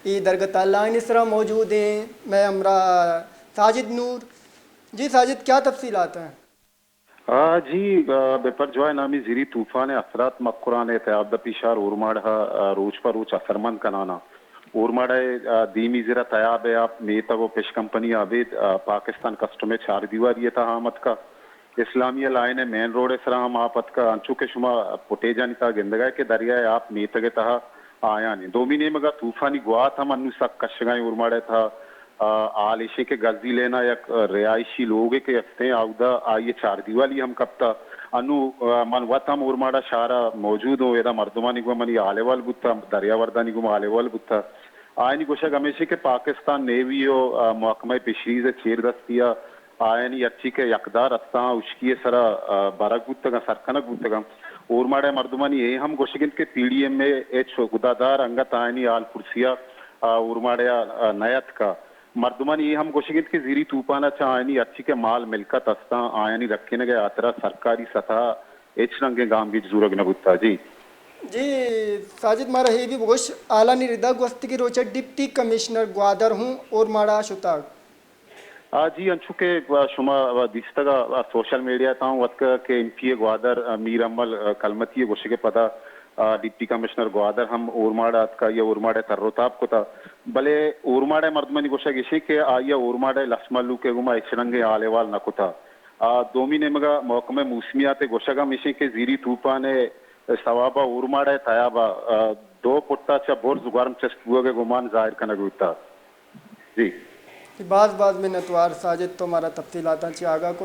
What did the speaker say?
اے درگت ءِ لائن ءِ سرا موجود ایں مئے ہمراہ ساجد نور۔ جی ساجد، کیا تفصیلات ہیں؟ آ، جی، آ، بپرجوائے نامی زیری طوفان ءِ اثرات مکران ءِ تیاب دپی شہر اورماڑہ ءَ، آ، روچ پہ روچ اثرمند کنان ءَ۔ اورماڑہ ءِ، آ، دیمی زر ءَ تیاب ءِ آپ میتگ ءُ پش کمپنی ءَ ابید، آ، پاکستان کسٹم ءِ چاردیواری ءِ تہا ہم اتکا۔ اسلامیہ لائن ءِ مین روڈ ءِ سرا ہم آپ اتکا، انچو کہ شما فوٹیجانی تہا گندگا کہ دریا ءِ آپ میتگ ءِ تہا آیان انت۔ دومی نیمگ ءَ طوفانی گوات ہم انوں سک کشگا ایں اورماڑہ ءِ تہا۔ آ، حال ایشیں کہ گزی لین ءَ یک رہائشی لوگے کہ استیں، آودا آئی ءِ چاردیوالی ہم کپتا۔ انوں، آ، من وت ہم اورماڑہ شہر ءَ موجود اوں، ادا مردمانی گوما منی حال احوال بوتا، دریاوردانی گوما حال احوال بوتا۔ آیانی گوشگ ہمیشیں کہ پاکستان نیوی ءُ، آ، محکمہ فشریز ءِ چیردستی ءَ آیانی ہرچی کہ یکدار استاں، ہشکی ءِ سرا، آ، برگ بوتگاں، سر کنگ بوتگاں۔ اورماڑہ ءِ مردمانی اے ہم گوشگ انت کہ پی ڈی ایم اے ءِ ہچ عہدہ دار انگت آیانی حال پرسی ءَ، آ، اورماڑہ ءَ، آ، نیاتکا۔ مردمانی اے ہم گوشگ انت کہ زیری توپان ءَ چہ آیانی ہرچی کہ مال ملکت استاں، آیانی رکینگ ءِ ہاترا سرکاری سطح ءَ ہچ رنگیں گامگیج زورگ نہ بوتا۔ جی۔ جی ساجد، مارا اے بھی بگوش، حالانی ردا گوستگی روچ ءَ ڈپٹی کمشنر گوادر ہوں اورماڑہ ءَ شتگ۔ آ، جی، انچو کہ، آ، شما دیستگ ءَ، آ، سوشل میڈیا ءِ تہا ہوں اتکگ کہ ایم پی اے گوادر، آ، میر امل، آ، کلمتی ءِ گوشگ ءِ پدا، آ، ڈپٹی کمشنر گوادر ہم اورماڑہ اتکا یا اورماڑہ ءَ تر ءُ تاب کتا، بلے اورماڑہ ءِ مردمانی گوشگ ایشیں کہ آئی ءَ اورماڑہ ءِ لس مھلوک ءِ گوما ہچ رنگیں حال احوال نہ کتا۔ آ، دومی نیمگ ءَ محکمہ موسمیات ءِ گوشگ ہم ایشیں کہ زیری توپان ءِ سوب ءَ اورماڑہ ءِ تیاب ءَ، آ، دو پٹ ءَ چہ برز گورم چست بوگ ءِ گمان ظاہر کنگ بوتا۔ جی۔ باز باز منتوار ساجد، تو مارا تفصیلاتاں چہ آگاہ کت۔